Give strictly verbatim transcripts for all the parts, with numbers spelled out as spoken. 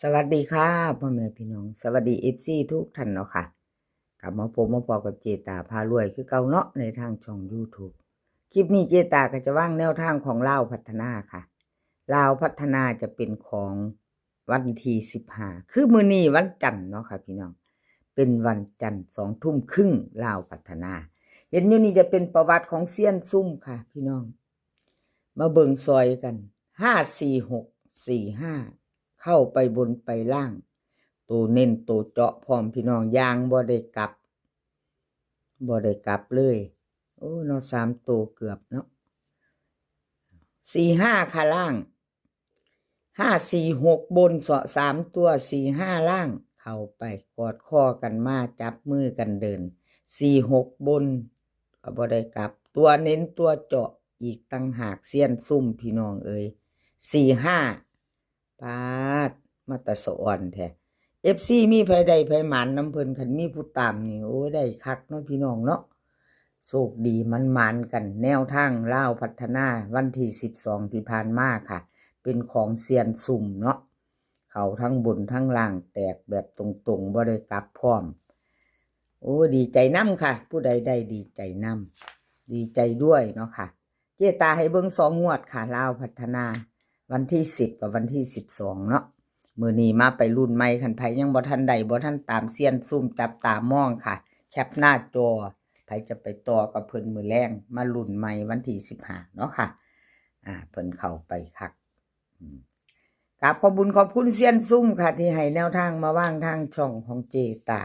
สวัสดีค่ะ พ่อแม่พี่น้อง สวัสดี เอฟซี ทุกท่านเนาะค่ะ กลับมาพบมาพอกับเจตาพารวยคือเก่าเนาะ ในทางช่อง YouTube คลิปนี้เจตาก็จะวางแนวทางของลาวพัฒนาค่ะ ลาวพัฒนาจะเป็นของวันที่สิบห้า คือมื้อนี้วันจันทร์เนาะค่ะพี่น้อง เป็นวันจันทร์สองทุ่มครึ่ง ลาวพัฒนา เห็นอยู่นี่จะเป็นประวัติของเซียนซุ่มค่ะพี่น้อง มาเบิ่งซอยกัน ห้าสี่หกสี่ห้า เข้าไปบนไปล่าง ตัวเน้นตัวเจาะพร้อมพี่น้อง อย่างบ่ได้กลับ บ่ได้กลับเลย โอ้เนาะ สามตัวเกือบเนาะ สี่ห้าค่ะล่าง ห้าสี่หกบนเสาะ สามตัว สี่ห้าล่าง เข้าไปกอดคอกันมา จับมือกันเดิน สี่หกบน ก็บ่ได้กลับ ตัวเน้นตัวเจาะอีกต่างหาก เซียนซุ่มพี่น้องเอ้ย สี่ห้า ปาด มาตะสะออนแท้ เอฟซี มีไผได้ไผหมานนำเพิ่น คันมีผู้ตามนี่ โอ้ย ได้คักเนาะพี่น้องเนาะ โชคดีหมานๆกัน แนวทางลาวพัฒนาวันที่สิบสองที่ผ่านมาค่ะ เป็นของเซียนซุ่มเนาะ เข้าทั้งบนทั้งล่าง แตกแบบตรงๆ บ่ได้กลับพร้อม โอ้ ดีใจนำค่ะ ผู้ใดได้ดีใจนำ ดีใจด้วยเนาะค่ะ เจตาให้เบิ่งสองงวดค่ะ ลาวพัฒนา วันที่สิบกับวันที่สิบสองเนาะ มื้อนี้มาไปรุ่นใหม่ คันไผยังบ่ทันได้ บ่ทันตามเซียนซุ่ม จับตามองค่ะ แคปหน้าจอ ไผจะไปต่อกับเพิ่นมื้อแลง มารุ่นใหม่วันที่สิบห้าเนาะค่ะ อ่า เพิ่นเข้าไปคัก อืม กราบขอบบุญขอบคุณเซียนซุ่มค่ะ ที่ให้แนวทางมาวางทางช่องของเจตา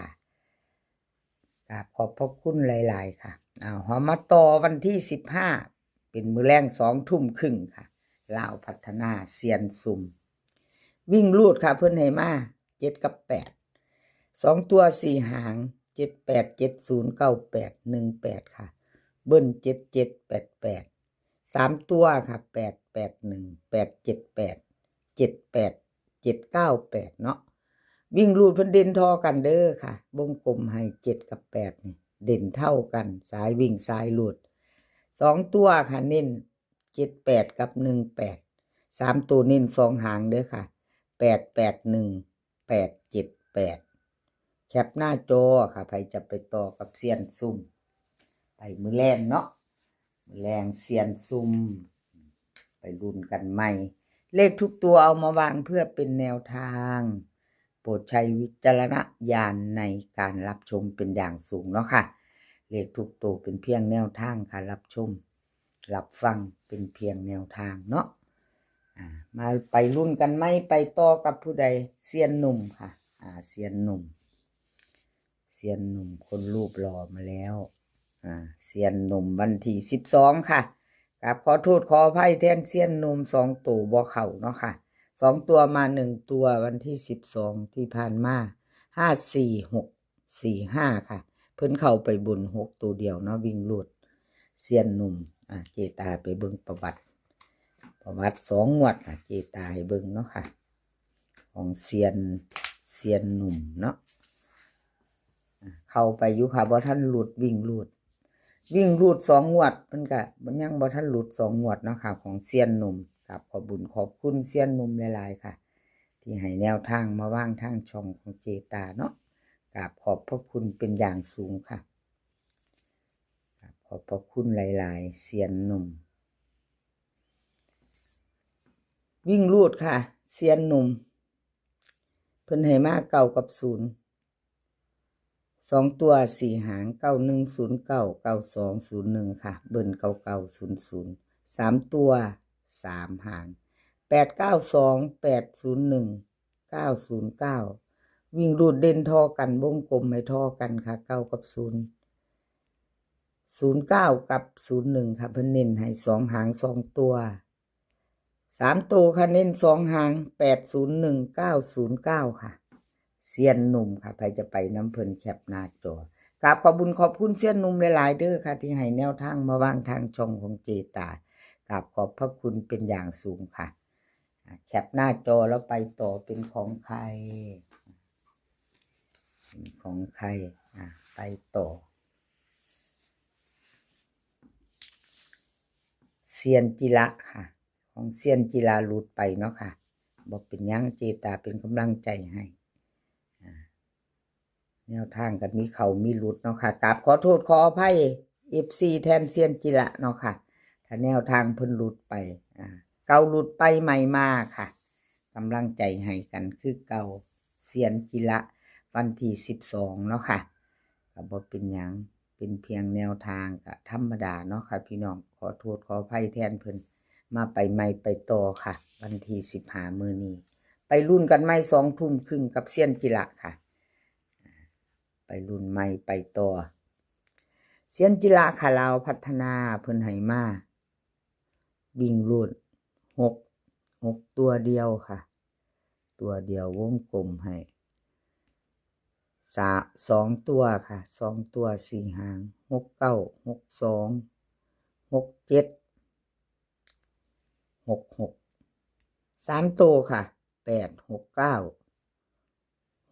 กราบขอบพระคุณหลายๆค่ะ เอา เฮามาต่อวันที่สิบห้า เป็นมื้อแลงสองทุ่มครึ่งค่ะ ลาวพัฒนา เซียนซุ่ม วิ่งรูดค่ะ เพิ่นให้มา เจ็ดกับแปด สองตัวสี่หาง เจ็ดแปด เจ็ดศูนย์ เก้าแปด หนึ่งแปดค่ะ เบิ้ล เจ็ดเจ็ด แปดแปด สามตัวค่ะ แปดแปดหนึ่ง แปดเจ็ดแปด เจ็ดแปด เจ็ดเก้าแปดเนาะ วิ่งรูดเพิ่นเด่นทอกันเด้อค่ะ วงกลมให้ เจ็ดกับแปดนี่ เด่นเท่ากัน สายวิ่งสายรูด สองตัวค่ะ เน้น เจ็ดแปด กับ หนึ่งแปด สามตัวเน้นสองหางเด้อค่ะ แปดแปดหนึ่ง แปดเจ็ดแปด แคปหน้าจอค่ะ ไผจะไปต่อกับเซียนซุ่ม ไปมื้อแลงเนาะ มื้อแลงเซียนซุ่ม ไปรุ่นกันใหม่ เลขทุกตัวเอามาวางเพื่อเป็นแนวทาง โปรดใช้วิจารณญาณในการรับชมเป็นอย่างสูงเนาะค่ะ เลขทุกตัวเป็นเพียงแนวทางค่ะ รับชม รับฟังเป็นเพียงแนวทางเนาะ อ่า มาไปรุ่นกันไหม ไปต่อกับผู้ใด เซียนหนุ่มค่ะ อ่า เซียนหนุ่ม เซียนหนุ่มคนรูปหล่อมาแล้ว อ่า เซียนหนุ่มวันที่สิบสองค่ะ กราบขอโทษขออภัยแทนเซียนหนุ่ม สองตัวบ่เข้าเนาะค่ะ สองตัวมาหนึ่งตัววันที่สิบสองที่ผ่านมา ห้าสี่หกสี่ห้าค่ะ เพิ่นเข้าไปบนหกตัวเดียวเนาะ วิ่งรูด เซียนหนุ่ม อ่า เจตาไปเบิ่งประวัติ ประวัติสองงวดค่ะ เจตาให้เบิ่งเนาะค่ะ ของเซียน เซียนหนุ่มเนาะ อ่า เข้าไปอยู่ค่ะ บ่ทันหลุด วิ่งรูด วิ่งรูดสองงวด เพิ่นก็ยังบ่ทันหลุดสองงวดเนาะค่ะ ของเซียนหนุ่ม กราบขอบบุญขอบคุณเซียนหนุ่มหลายๆค่ะ ที่ให้แนวทางมาวางทางช่องของเจตาเนาะ กราบขอบพระคุณเป็นอย่างสูงค่ะ กราบขอบพระคุณหลายๆ เซียนหนุ่ม วิ่งรูดค่ะ เซียนหนุ่ม เพิ่นให้มาเก้ากับศูนย์ สองตัวสี่หาง เก้าหนึ่งศูนย์เก้า เก้าสองศูนย์หนึ่งค่ะ เบิ้ล เก้าเก้าศูนย์ศูนย์ สามตัวสามหาง แปดเก้าสอง แปดศูนย์หนึ่ง เก้าศูนย์เก้า วิ่งรูดเด่นทอกัน วงกลมให้ทอกันค่ะ เก้ากับศูนย์ ศูนย์เก้ากับศูนย์หนึ่งค่ะ เพิ่นเน้นให้สองหางสองตัว สามตัวค่ะ เน้นสองหาง แปดศูนย์หนึ่ง เก้าศูนย์เก้าค่ะ เซียนหนุ่มค่ะ ไผจะไปนำเพิ่นแคปหน้าจอ กราบขอบบุญขอบคุณเซียนหนุ่มหลายๆเด้อค่ะ ที่ให้แนวทางมาวางทางช่องของเจตา กราบขอบพระคุณเป็นอย่างสูงค่ะ อ่ะ แคปหน้าจอแล้วไปต่อเป็นของใคร เป็นของใคร อ่ะ ไปต่อ เซียนจิระค่ะ ของเซียนจิระหลุดไปเนาะค่ะ บ่เป็นหยัง เจตาเป็นกำลังใจให้ อ่า แนวทางก็มีเข้ามีหลุดเนาะค่ะ กราบขอโทษขออภัย เอฟซี แทนเซียนจิระเนาะค่ะ ถ้าแนวทางเพิ่นหลุดไป อ่า เก่าหลุดไปใหม่มาค่ะ กำลังใจให้กันคือเก่า เซียนจิระ วันที่ สิบสอง เนาะค่ะ ก็บ่เป็นหยัง เป็นเพียงแนวทาง ก็ธรรมดาเนาะค่ะพี่น้อง ขอโทษขออภัยแทนเพิ่น มาไปใหม่ไปต่อค่ะ วันที่ สิบห้า มื้อนี้ ไปลุ้นกันใหม่ สองทุ่มครึ่งกับเซียนจิระค่ะ ไปลุ้นใหม่ไปต่อ เซียนจิระค่ะ ลาวพัฒนา เพิ่นให้มา วิ่งรูด หก หก ตัวเดียวค่ะ ตัวเดียววงกลมให้ สา สองตัวค่ะ สองตัวสี่หาง หกเก้า หกสอง หกเจ็ด หกหก สามตัวค่ะ แปดหกเก้า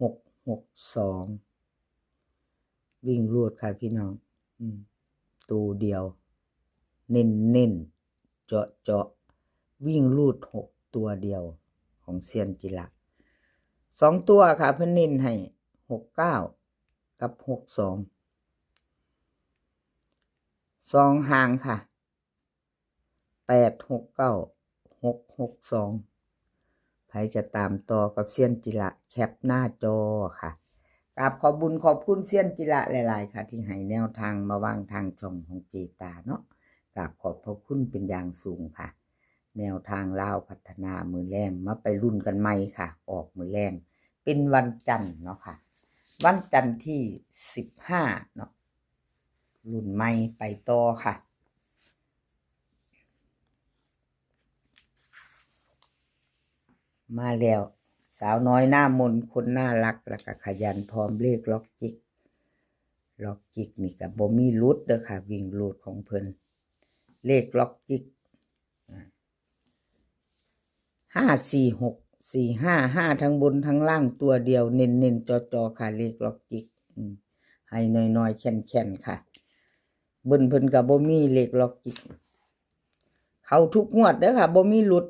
หกหกสอง วิ่งรูดค่ะพี่น้อง อืม ตัวเดียว เน้นเน้นๆ เจาะเจาะ วิ่งรูด หก ตัวเดียว ของเซียนจิระ สองตัวค่ะ เพิ่นเน้นให้ หกเก้า กับ หกสอง สองหางค่ะ แปดหกเก้า หกหกสอง ใผจะตามต่อกับเซียนจิระ แคปหน้าจอค่ะ กราบขอบบุญขอบคุณเซียนจิระหลายๆค่ะ ที่ให้แนวทางมาวางทางช่องของเจตาเนาะ กราบขอบพระคุณเป็นอย่างสูงค่ะ แนวทางลาวพัฒนามื้อแลง มาไปลุ้นกันใหม่ค่ะ ออกมื้อแลง เป็นวันจันทร์เนาะค่ะ วันจันทร์ที่ สิบห้า เนาะ ลุ้นใหม่ไปต่อค่ะ มาแล้ว สาวน้อยหน้ามนต์คนน่ารัก แล้วก็ขยันพร้อม เลขล็อกจิก ล็อกจิกนี่ก็บ่มีหลุดเด้อค่ะ วิ่งรูดของเพิ่น เลขล็อกจิก อ่า ห้าสี่หก สี่ห้าห้า ทั้งบนทั้งล่างตัวเดียว เน้นๆ จอๆ ค่ะ เลขล็อกจิก อืม ให้น้อยๆ แคนๆ ค่ะ เบิ้ลเพิ่นก็บ่มี เลขล็อกจิก เข้าทุกงวดเด้อค่ะ บ่มีหลุด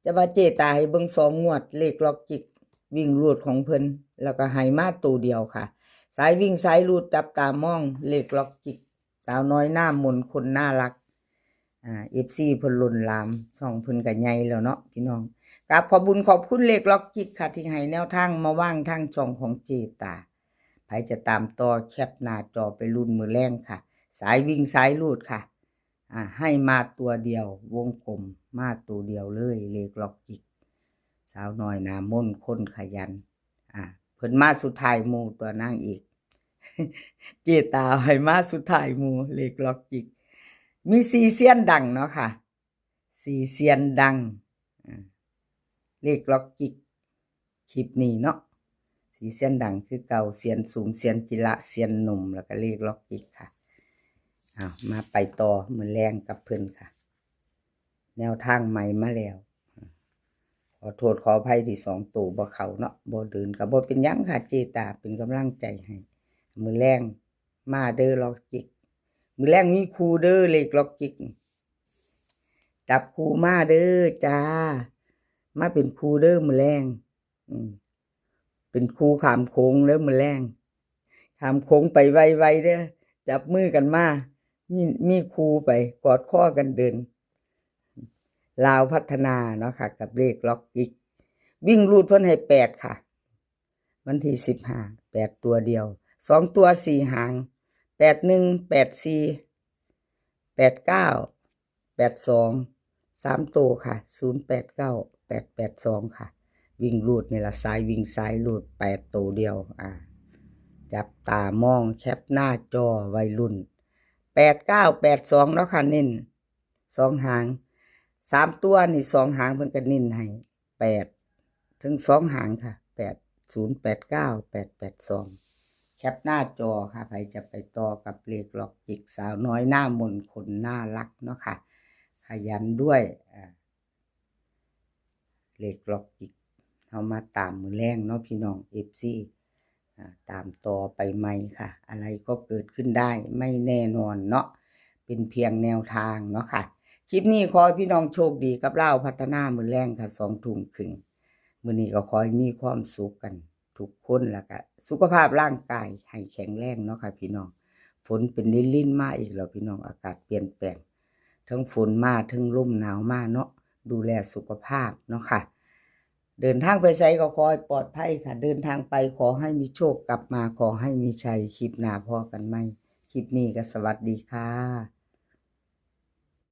แต่ว่าเจตาให้เบิ่งสองงวด เลขล็อกจิก วิ่งรูดของเพิ่น แล้วก็ให้มาตัวเดียวค่ะ สายวิ่งสายรูดจับตามอง เลขล็อกจิก สาวน้อยหน้ามนต์คนน่ารัก อ่า เอฟซี เพิ่นล้นหลาม ช่องเพิ่นก็ใหญ่แล้วเนาะพี่น้อง กราบขอบบุญขอบคุณเลขล็อกจิกค่ะ ที่ให้แนวทางมาวางทางช่องของเจตา ใผจะตามต่อแคปหน้าจอไปลุ้นมื้อแลงค่ะ สายวิ่งสายรูดค่ะ อ่า ให้มาตัวเดียว วงกลมมาตัวเดียวเลย เลขล็อกจิก สาวน้อยหน้ามนต์คนขยัน อ่า เพิ่นมาสุดท้ายหมู่ตัวนางเอก เจตาให้มาสุดท้ายหมู่ เลขล็อกจิก มีสี่เซียนดังเนาะค่ะ สี่เซียนดัง อ่า เลขล็อกจิก คลิปนี้เนาะ สี่เซียนดังคือเก่า เซียนสูง เซียนจิระ เซียนหนุ่ม แล้วก็เลขล็อกจิกค่ะ อ้าว มาไปต่อมื้อแลงกับเพิ่นค่ะ แนวทางใหม่มาแล้ว ขอโทษขออภัยที่สองตัวบ่เข้าเนาะ บ่เดินก็บ่เป็นหยังค่ะ เจตาเป็นกำลังใจให้ มื้อแลงมาเด้อล็อกจิก มื้อแลงมีคู่เด้อ เลขล็อกจิก จับคู่มาเด้อจ้า มาเป็นคู่เด้อมื้อแลง อืม เป็นคู่ข้ามโขงเด้อมื้อแลง ข้ามโขงไปไวๆเด้อ จับมือกันมา มี มีคู่ไป กอดคอกันเดิน ลาวพัฒนาเนาะค่ะ กับเลขล็อกจิก วิ่งรูดเพิ่นให้แปดค่ะ วันที่ สิบห้า แปดตัวเดียว สองตัวสี่หาง แปดหนึ่ง แปดสี่ แปดเก้า แปดสอง สามตัวค่ะ ศูนย์แปดเก้า แปดแปดสองค่ะ วิ่งรูดนี่ละ สายวิ่งสายรูด แปดตัวเดียว อ่า จับตามองแคปหน้าจอวัยรุ่น แปดเก้า แปดสอง เนาะค่ะ เน้นสองหาง สามตัวนี่สองหางเพิ่นก็เน้นให้ แปด ถึงสองหางค่ะ แปดศูนย์แปดเก้า แปดแปดสอง แคปหน้าจอค่ะ ใผจะไปต่อกับเลขล็อกจิก สาวน้อยหน้ามนต์คนน่ารักเนาะค่ะ ขยันด้วย อ่า เลขล็อกจิก เฮามาตามมื้อแลงเนาะพี่น้อง เอฟซี อ่า ตามต่อไปใหม่ค่ะ อะไรก็เกิดขึ้นได้ ไม่แน่นอนเนาะ เป็นเพียงแนวทางเนาะค่ะ คลิปนี้ขอให้พี่น้องโชคดีกับลาวพัฒนามื้อแลงค่ะ สองทุ่มครึ่ง มื้อนี้ก็ขอให้มีความสุขกันทุกคน แล้วก็สุขภาพร่างกายให้แข็งแรงเนาะค่ะพี่น้อง ฝนเป็นลินๆมาอีกแล้วพี่น้อง อากาศเปลี่ยนแปลง ทั้งฝนมาทั้งลมหนาวมาเนาะ ดูแลสุขภาพเนาะค่ะ เดินทางไปไสก็ขอให้ปลอดภัยค่ะ เดินทางไปขอให้มีโชค กลับมาขอให้มีชัย คลิปหน้าพ้อกันใหม่ คลิปนี้ก็สวัสดีค่ะ